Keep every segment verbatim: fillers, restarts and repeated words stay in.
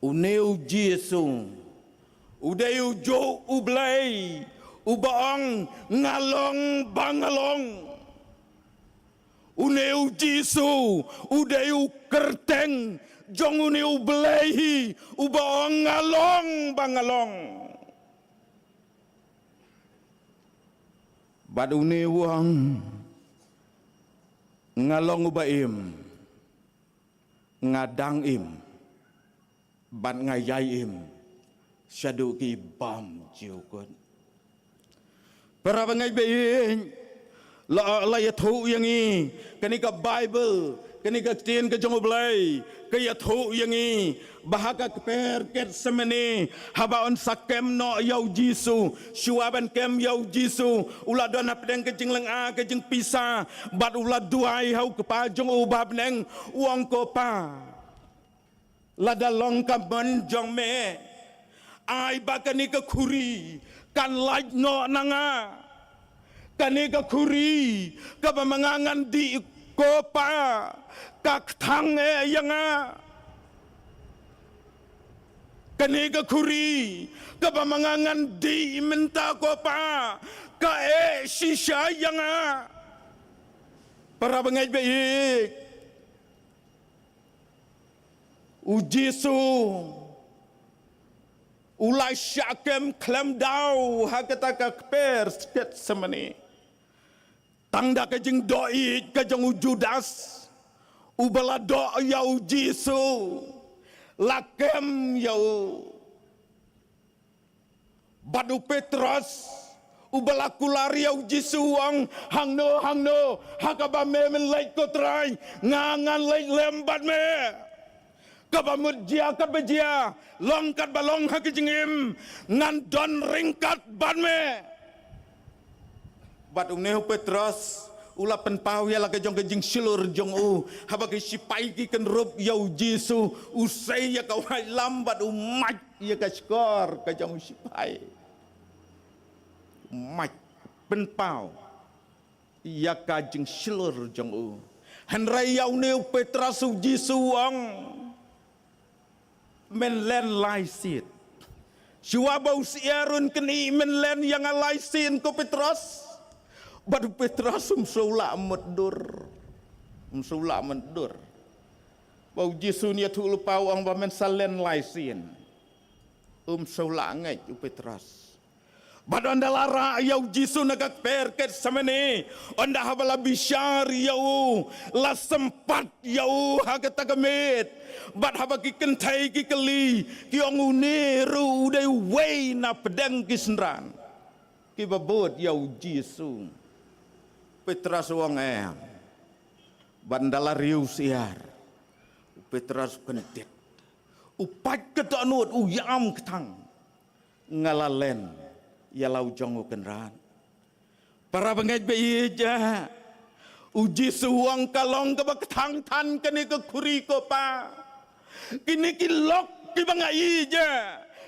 Une u Jisu u dei ujuh u Blei uba ong, "Nga long ba nga long." Une u Jisu u dei u kyrteng jong une u Blei hi uba ong, "Nga long ba nga long." Bad une u ong, "Nga long uba im, nga dang im, bad nga ïai im shaduh ki bymjukut." Para bangeit baieit, la, la ïathuh ïa ngi kane ka Baibl, kane ka ktien ka jong U Blei, ka ïathuh ïa ngi ba ha ka kper Gethsemane, haba un sa kem noh ïa u Jisu, shuwa ban kem ïa u Jisu, u la don hapdeng ka jinglynga ka jingpisa, bad u la duwai ha u Kpa jong u uba ha bneng, u ong, "Ko Pa, lada long ka mon jong me, ai ba kane ka khuri kan lait noh na nga. Kane ka khuri kaba ma nga ngan dih, ko Pa, ka kthang eh ïa nga. Kane ka khuri kaba ma nga ngan dih mynta, ko Pa, ka eh shisha ïa nga." Para bangeit baieit, u Jisu u la shah kem khlem daw ha kata ka kper Gethsemane. Tang da ka jingdoh ïeit ka jong u Judas uba la doh ïa u Jisu, la kem ïa u. Bad u Petros uba la kular ïa u Jisu u ong, "Hangno, hangno, ha kaba me men leit, ko Trai, nga ngan leit lem bad me. Kaba mut jia katba jia, long katba long ha ka jingim, ngan don ryngkat bad me." Bad une u Petros u la pynpaw ïa la ka jong ka jingshlur jong u, haba ki shipai ki kynrup ïa u Jisu, u sei ïa ka waitlam bad u mait ïa ka shkor ka jong u shipai. U mait, pynpaw ïa ka jingshlur jong u. Hynrei ïa une u Petros u Jisu u ong, "Men len lai sien. Shuwa ba u syiar un kynnoh, men len ïa nga lai sien, ko Petros." Bad u Petros um shu lah mutdur. Um shu lah mutdur. Ba u Jisu un ïathuh lypa u ong ba men sa len lai sien, um shu lah ngeit u Petros. Bad ynda la rah ïa u Jisu na ka kper Gethsemane, ynda haba la bishar ïa u, la sympat ïa u ha kata ka miet. Bad haba ki kynthei ki kylli, ki ong, "Une ruh u dei uwei na pdeng ki synran kiba bud ïa u Jisu." Petros u ong, "Em." Bad ynda la riew syiar, u Petros u kyndit. U pait ka dohnud, u ïam kthang. "Nga la len ïa la u jong u Kynrad." Para bangeit baieit, u Jisu u ong, "Ka long kaba kthang than kane ka khuri, ko Pa. Kine ki lok kiba nga ïeit,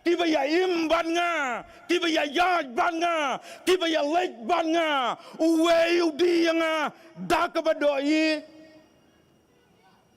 kiba ïa im bad nga, kiba ïa ïaid bad nga, kiba ïa leit bad nga, uwei u die ïa nga da kaba dohnud.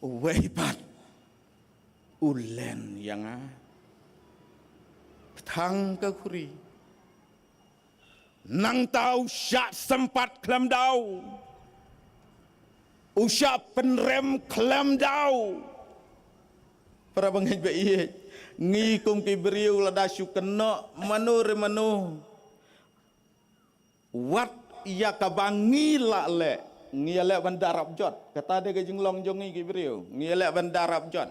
Uwei pat u len ïa nga." Kthang ka khuri. Nangta u shah sympat khlem daw. U shah pynrem khlem daw. Para bangeit baieit, ngi kum ki briew lada shu kynnoh mano re mano, wat ïa kaba ngi lah leh, ngi ïaleh ban da rap jot. Kata dei ka jinglong jong ngi ki briew, ngi ïaleh ban da rap jot.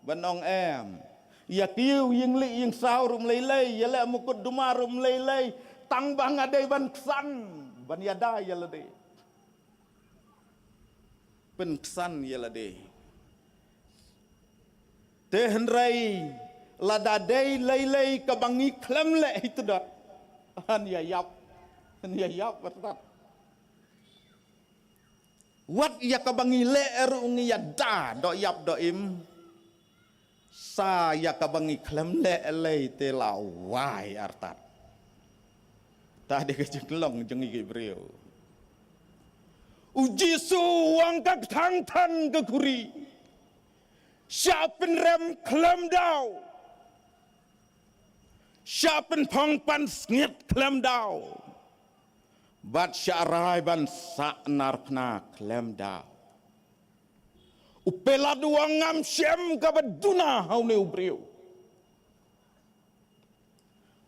Ban ong, em, ïa kiew ïing lieh ïing saw ruh ym lei lei, ïaleh mukut duma ruh ym lei lei, tang ba nga dei ban ksan, ban ïada ïa lade. Pynksan ïa lade. Te hynrei lada dei lei lei kaba ngi khlem leh hi tudot, han ïa ïap, han ïa ïap artat. Wat ïa kaba ngi leh ruh ngi ïada doh ïap doh im. Sa ïa kaba ngi khlem leh lei te la wai artat. Ta dei ka jinglong jong ngi ki briew. U Jisu u ong, "Ka kthang than ka khuri." Shah pynrem khlem daw. Shah pynphong pansngiat khlem daw, bad shah rai ban sah narphna khlem daw. U Pilat u ong, ngam shem kaba duna ha une u briew.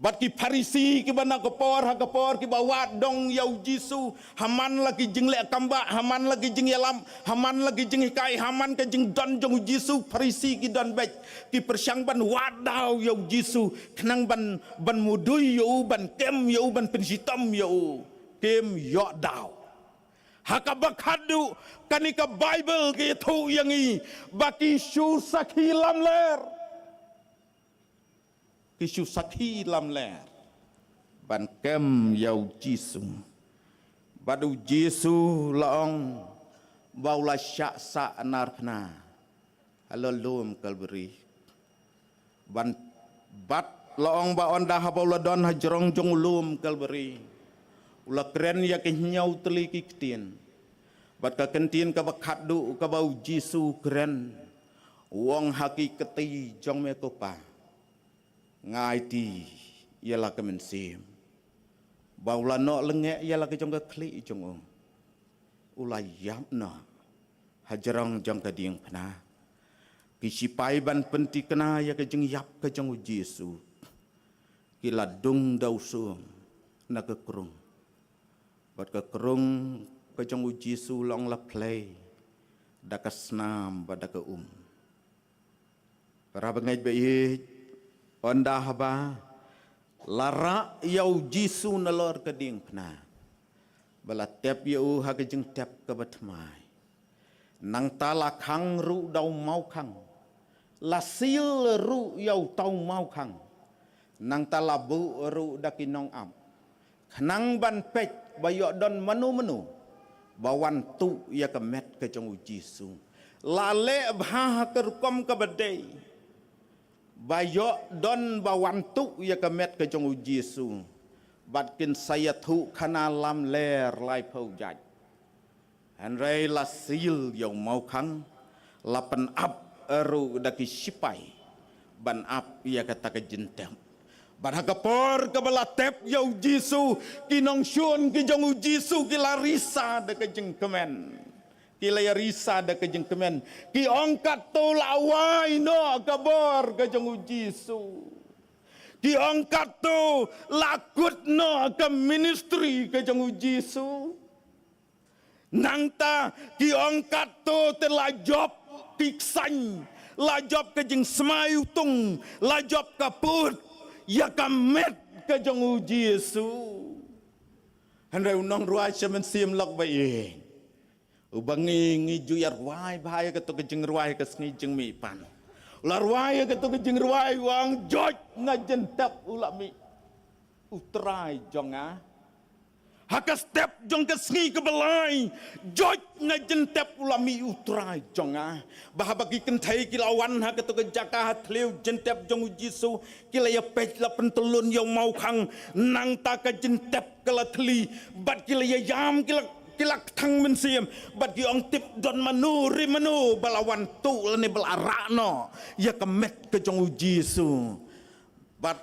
Bad ki Pharisi kiba na ka por ha ka por kiba wad dong ïa u Jisu, ha man la ki jingleh kambah, ha man la ki jingïalam, ha man la ki jinghikai, ha man ka jingdon jong u Jisu, Pharisi ki don beit, ki pyrshang ban wad daw ïa u Jisu, khnang ban, ban mudui ïa u, ban kem ïa u, ban pynshitom ïa u. Kim ïoh daw. Ha kaba khatduh, kane ka Baibl ka ïathuh ïa ngi ba ki shu sakhi lamler. Ki shu sakhi lamler ban kem ïa u Jisu. Bad u Jisu la ong ba u la shah sah narphna ha la lum Kalbari. Ban, bad la ong ba ynda haba u la don ha jrong jong u lum Kalbari, u la kren ïa ki hynñiew tylli ki ktien. Bad ka kyntien kaba khatduh kaba u Jisu u kren, u ong ha ki kti jong me ko Pa, nga aiti ïa la ka mynsiem. Ba u la noh lyngngoh ïa la ka jong ka khlieh jong u, u la ïap noh ha jrong jong ka diengphna. Ki sipai ban pynthikna ïa ka jingïap ka jong u Jisu, ki la dung da u sum na ka krung. Bad ka krung ka jong u Jisu la ong la phlei da ka snam bad da ka um. Para bangeit ba ïeit, ynda haba la rah ïa u Jisu nalor ka diengphna, ba la tep ïa u ha ka jingtep kaba thymmai. Nangta la khang ruh da u mawkhang, la seal ruh ïa uta u mawkhang. Nangta la buh ruh da ki nongap, khnang ban peit ba ïoh don mano mano ba wan tuh ïa ka met ka jong u Jisu. La leh bha ha ka rukom kaba dei ba ïoh don ba wan tuh ïa ka met ka jong u Jisu. Bad kin sa ïathuh khana lamler laiphew jait. Hynrei la seal ïa u mawkhang, la pynap ruh da ki sipai ban ap ïa kata ka jingtep. Bad ha ka por kaba la tep ïa u Jisu, ki nongshun ki jong u Jisu ki la risa da ka jingkmen. Ki la ïa risa da ka jingkmen. Ki ong katto la wai noh ka bor ka jong u Jisu. Ki ong katto la kut noh ka ministry ka jong u Jisu. Nangta ki ong katto te la jop ki ksain, la jop ka jingsmai utung, la jop ka put ïa ka met ka jong u Jisu. Hynrei u nongrwai sha mynsiem lok ba ïeit, uba ngi, ngi ju ïa rwai bha ïa kato ka jingrwai ka sngi jingmihpat, u la rwai ïa kato ka jingrwai, u ong, joit na jingtep u la mih U Trai jong nga. Ha ka step jong ka sngi kaba lai, joit na jingtep u la mih U Trai jong nga. Ba haba ki kynthei ki la wan ha kato ka jaka ha thliew jingtep jong u Jisu, ki la ïa peit, la pyntyllun ïa u mawkhang, nangta ka jingtep ka la thli, bad ki la ïa ïam, ki la, ki la kthang mynsiem, bad ki ong, tip don mano re mano ba la wan tuh lane ba la rah noh ïa ka met ka jong u Jisu. Bad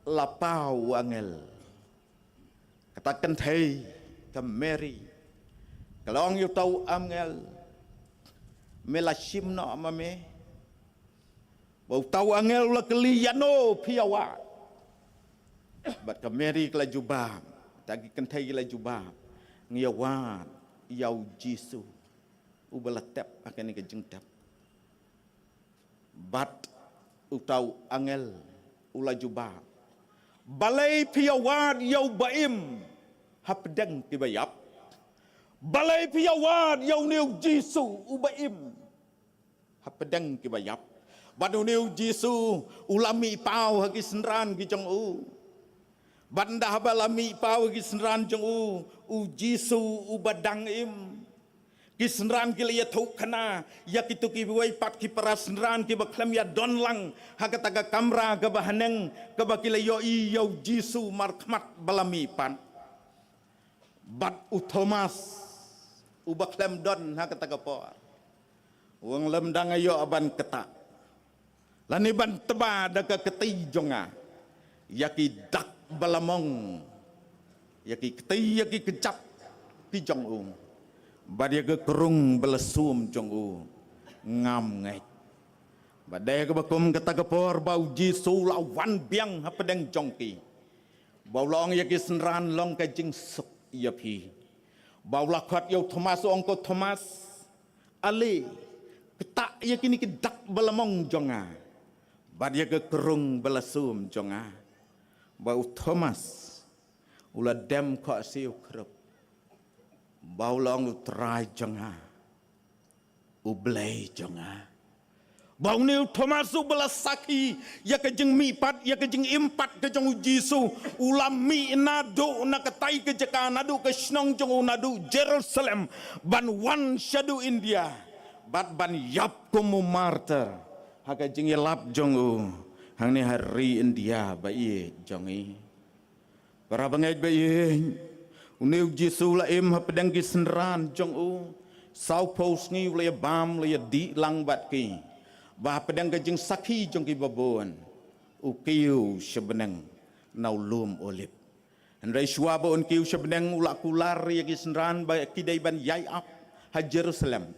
la paw u angel. Kata ka kynthei, ka Mary, ka la ong ïa uta u angel, me la shim noh ma me? Bad uta u angel u la kylli, ïano phi ïa wad? Bad ka Mary ka la jubab, kata ki kynthei ki la jubab, ngi ïa wad ïa u Jisu uba la tep ha kane ka jingtep. Bad uta u angel u la jubab, balei phi ïa wad ïa uba im hapdeng kiba ïap? Balei phi ïa wad ïa une u Jisu uba im hapdeng kiba ïap? Bad une u Jisu u la mih paw ha ki synran ki jong u. Bad ynda haba la mih paw ha ki synran jong u, u Jisu uba dang im, ki synran ki la ïathuh khana ïa kito kiwei pat ki para synran kiba khlem ïa don lang ha kata ka kamra kaba haneng, kaba ki la ïohi ïa u Jisu markhmat ba la mih pat. Bad u Thomas, uba khlem don ha kata ka por, u ong, lymda nga ïoh ban ktah lane ban tba da ka kti jong nga, Ïa ki dak ba la mong, ïa ki kti, ïa ki kjat ki jong u, bad ïa ka krung ba la sum jong u, ngam ngeit. Bad dei kaba kum kata ka por ba u Jisu u la wan biang hapdeng jong ki, ba u la ong ïa ki synran, long ka jingsuk ïa phi. Ba u la khot ïa u Thomas, u ong, ko Thomas, ale, ktah ïa kine ki dak ba la mong jong nga, bad ïa ka krung ba la sum jong nga. Ba u Thomas u la dem khohsiew khrup, ba u la ong, u Trai jong nga, u Blei jong nga. Ba une u Thomas uba la sakhi ïa ka jingmihpat, ïa ka jingimpat ka jong u Jisu, u la mih naduh na katai ka jaka, naduh ka shnong jong u, naduh Jerusalem, ban wan shaduh India, bad ban ïap kum u martyr ha ka jingïalap jong u hangne ha ri India ba ïeit jong ngi. Para bangeit ba ïeit, une u Jisu u la im hapdeng ki synran jong u. Sawphew sngi u la ïa bam, u la ïa dih lang bad ki. Ba hapdeng ka jingsakhi jong ki babun, u kiew sha bneng na u lum Olib. Hynrei shuwa ba un kiew sha bneng, u la kular ïa ki synran ba ki dei ban ïai ap ha Jerusalem,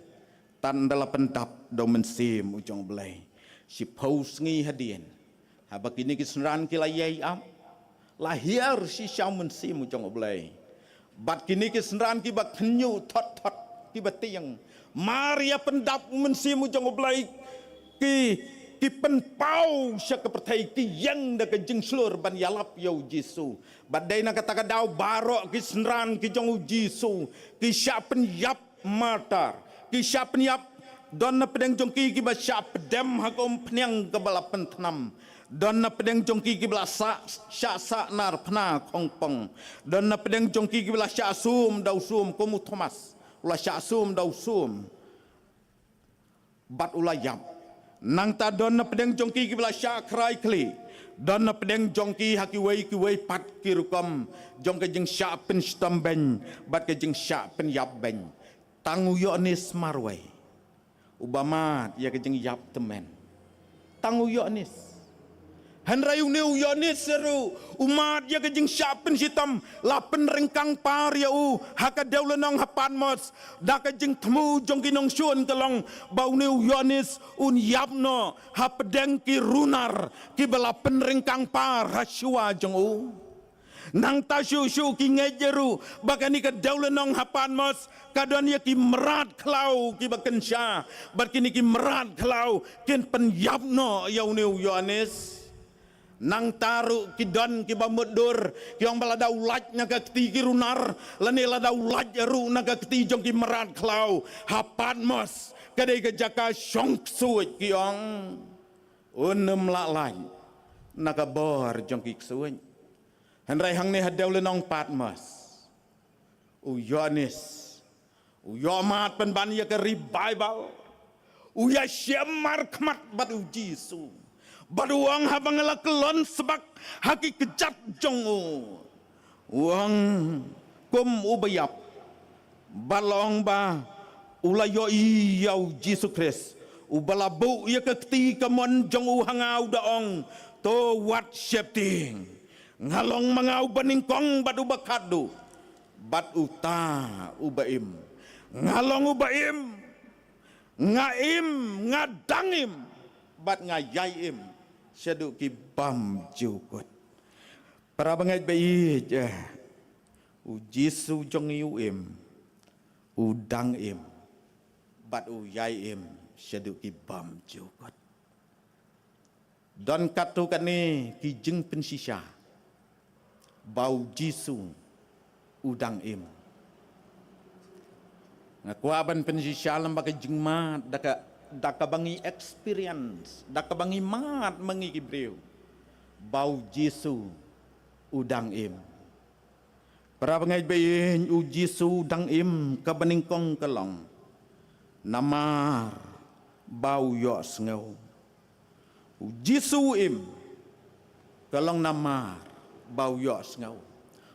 tad ynda la pyndap da u Mynsiem u jong u Blei. Shiphew sngi hadien, haba kine ki synran ki la ïai ap, la hiar shisha u Mynsiem u jong u Blei. Bad kine ki synran kiba khynñiuh thot thot, kiba tieng, mar ïa pyndap u Mynsiem u jong u Blei, ki, ki pynpaw sha ka pyrthei, ki ïeng da ka jingshlur ban ïalap ïa u Jisu. Bad dei na kata ka daw baroh ki synran ki jong u Jisu ki shah pynïap martyr, ki shah pynïap. Don na pdeng jong ki kiba shah pdem ha ka umphniang kaba la pynthnam. Don na pdeng jong ki kiba la sah, shah sah nar phna khongpong. Don na pdeng jong ki kiba la shah sum da u sum, kum u Thomas u la shah sum da u sum, bad u la ïap. Nangta don na pdeng jong ki kiba la shah khrai khlieh. Don na pdeng jong ki ha kiwei kiwei pat ki rukom jong ka jingshah pynshitom beiñ bad ka jingshah pynïap beiñ. Tang u Ïoannis marwei uba mad ïa ka jingïap tymmen. Tang u Ïoannis. Hynrei une u Ïoannis ruh u mad ïa ka jingshah pynshitom, la pynryngkang par ïa u ha ka dewlynnong ha Patmos. Da ka jingthmu jong ki nongshun ka long ba une u Ïoannis un ïap noh hapdeng ki runar kiba la pynryngkang par ha shuwa jong u. Nangta shuh shuh ki ngeit ruh ba kane ka dewlynnong ha Patmos ka don ïa ki mrad khlaw kiba kynsha, bad kine ki mrad khlaw kin pynïap noh ïa une u Ïoannis. Nangta ruh ki don kiba mutdur, ki ong ba lada u lait na ka kti ki runar, lane lada u lait ruh na ka kti jong ki mrad khlaw, ha Patmos ka dei ka jaka shong ksuid, ki ong. Un ym lah lait na ka bor jong ki ksuid. Hynrei hangne ha dewlynnong Patmos, u Ïoannis u ïoh mad pynban ïa ka revival. U ïashem markhmat bad u Jisu, bad u ong, haba nga la kyllon sbak ha ki kjat jong u, u ong, kum uba ïap, bad la ong ba u la ïohi ïa u Jisu Khrist uba la buh ïa ka kti kamon jong u ha nga, u da ong, to wat sheptieng. Nga long ma nga uba nyngkong bad uba khatduh, bad uta uba im. Nga long uba im, nga im, nga dang im, bad nga ïai im shaduh ki bymjukut. Para bangeit ba ïeit, eh, u Jisu jong ngi u im, u dang im, bad u ïai im shaduh ki bymjukut. Don katto katne ki jingpynshisha ba u Jisu u dang im. Nga kwah ban pynshisha lem bad ka jingmad da ka, da kaba ngi experience, da kaba ngi mad ma ngi ki briew, ba u Jisu u dang im. Para bangeit ba ïeit, u Jisu u dang im, kaba nyngkong ka long namar ba u ïohsngew. U Jisu u im, ka long namar ba u ïohsngew.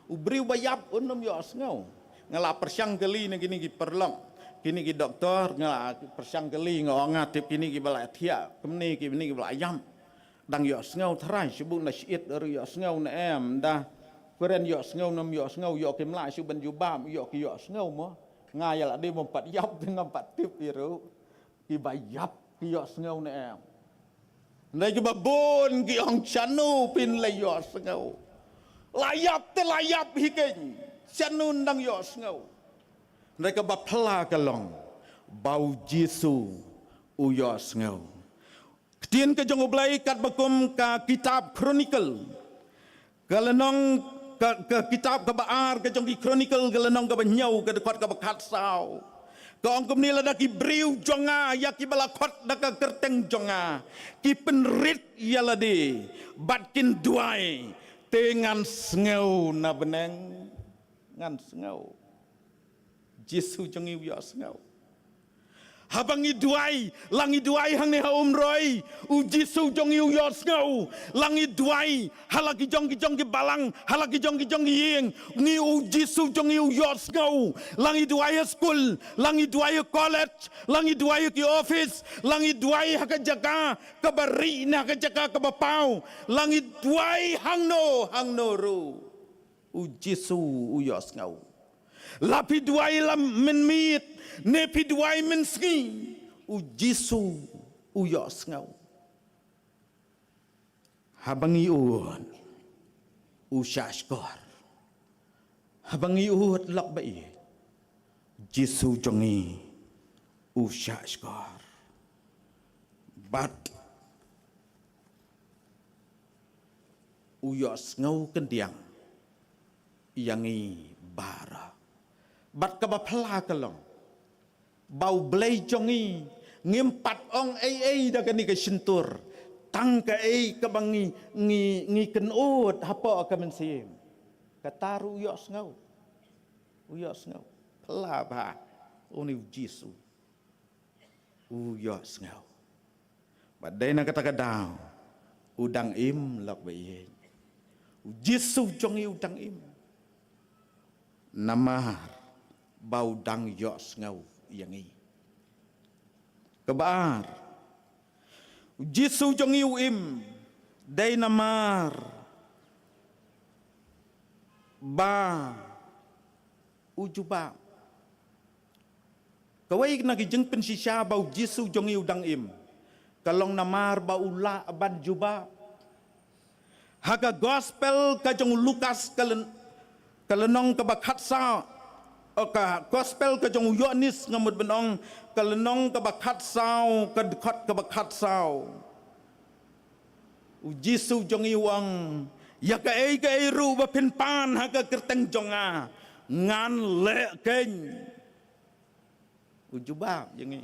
U briew ba ïap un ym ïohsngew. Nga la pyrshang kylli na kine ki paralok, kine ki doktor, nga la pyrshang kylli, nga ong, nga tip kine kiba la thiah kumne, kine kiba la ïap. Tang ïohsngew tharai shu bun na shit ruh ïohsngew ne em da. Kren ïohsngew nam ïohsngew ïoh kim lah shu ban jubab ïoh ki ïohsngew mo. Nga ïa la dei mo pat ïap te ngam pat tip ïa ruh. Ki ba ïap ki ïohsngew ne em. Ndai ki ba bun ki ong shano phin la ïohsngew. La ïap te la ïap hi kein. Shano ndang ïohsngew. Ndai ka ba phla ka long. Ba u Jisu u ïohsngew. Ktien ka jong u Blei kat ba kum ka kitab Chronicle. Ka lynnong ka, ka kitab ka ba ar ka jong ki Chronicle ka lynnong ka ba hynñiew ka dkhot ka ba khatsaw. Ka ong kumne lada ki briew jong nga ïa ki ba la khot da ka kyrteng jong nga. Ki pynrit ïa lade. Bad kin duwai. Te ngan sngew na bneng. Ngan sngew. Jisu jong ngi u ïohsngew. Haba ngi duwai, la ngi duwai hangne ha umroi, u Jisu jong ngi u ïohsngew, la ngi duwai, ha la ki jong ki jong ki balang, ha la ki jong ki jong ki ïing, ngi u Jisu jong ngi u ïohsngew, la ngi duwai ha skul, la ngi duwai ha college, la ngi duwai ha ki office, la ngi duwai ha ka jaka, ka ba ri na ka jaka, ka ba paw, la ngi duwai hangno, hangno ruh. U Jisu u ïohsngew. La phi duwai la mynmiet, ne phi duwai mynsngi. U Jisu u ïohsngew. Haba ngi ud, u shah shkor. Haba ngi ud lok ba ïeit. Jisu jong ngi, u shah shkor. Bad u ïohsngew khyndiat ïa ngi baroh. Bad ka ba phla ka long. Ba u Blei jong ngi, ngim pat ong ei ei da kane ka shyntur. Tang ka ei ka ba ngi, ngi, ngi kynnoh hapoh ka mynsiem. Kata ruh u ïohsngew. U ïohsngew. Phla ba. Une u Jisu. U ïohsngew. Ba dei na kata ka daw. U dang im lok ba ïeit. U Jisu jong ngi u dang im. Namar ba u dang ïohsngew ïa ngi. Ka ba ar. U Jisu jong ngi u im. Dei namar ba u jubab. Kawei na ki jingpynshisha ba u Jisu jong ngi u dang im. Ka long namar ba u lah ban jubab. Ha ka gospel ka jong u Lukas ka lyn-, ka lynnong ka ba khatsaw. O ka gospel ka jong u Ïoannis nga mut ban ong ka lynnong ka ba khatsaw, ka dkhot ka ba khatsaw. U Jisu jong ngi u ong, ïa kaei kaei ruh ba phin pan ha ka kyrteng jong nga, ngan leh kein. U jubab ïa ngi.